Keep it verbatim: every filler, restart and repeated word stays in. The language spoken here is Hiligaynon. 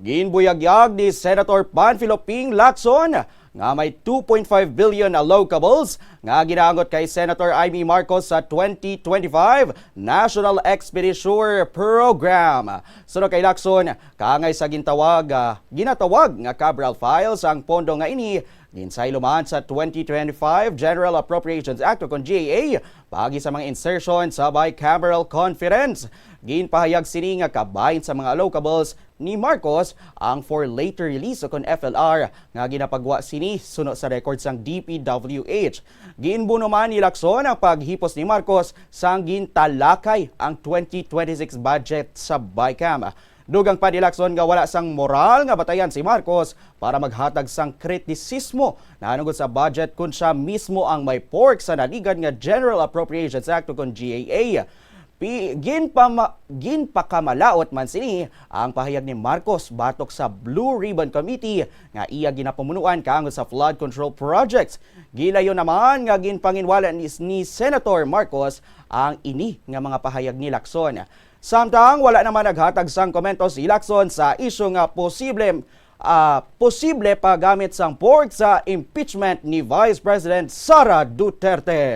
Ginbuyagyag ni Senator Panfilo Ping Lacson nga may two point five billion allocables nga ginaangot kay Senator Imee Marcos sa twenty twenty-five National Expenditure Program. Suno kay Lacson, kaangay sa gintawag, ah, ginatawag nga Cabral Files ang pondo nga ini, ginsaylo man sa twenty twenty-five General Appropriations Act o kon G A A, paagi sa mga insertion sa bicameral conference. Ginpahayag sini nga kabahin sa mga allocables ni Marcos ang for later release o kon F L R nga ginapagwa sini suno sa record sang D P W H. Ginbuno man ni Lacson ang paghipos ni Marcos sang gintalakay ang twenty twenty-six budget sa BICAM. Dugang pa ni Lacson nga wala sang moral nga batayan si Marcos para maghatag sang kritisismo nahanungod sa budget kun siya mismo ang may pork sa naligan nga General Appropriations Act o kon G A A. Pi-, ginpama-, ginpakamalaot man sini ang pahayag ni Marcos batok sa Blue Ribbon Committee nga iya ginapamunuan kaangod sa flood control projects. Gilayon naman nga ginpanginwala ni, ni Senator Marcos ang ini nga mga pahayag ni Lacson. Samtang wala naman naghatag sang komento si Lacson sa isyu nga posible, ah, posible paggamit sang pork sa impeachment ni Vice President Sara Duterte.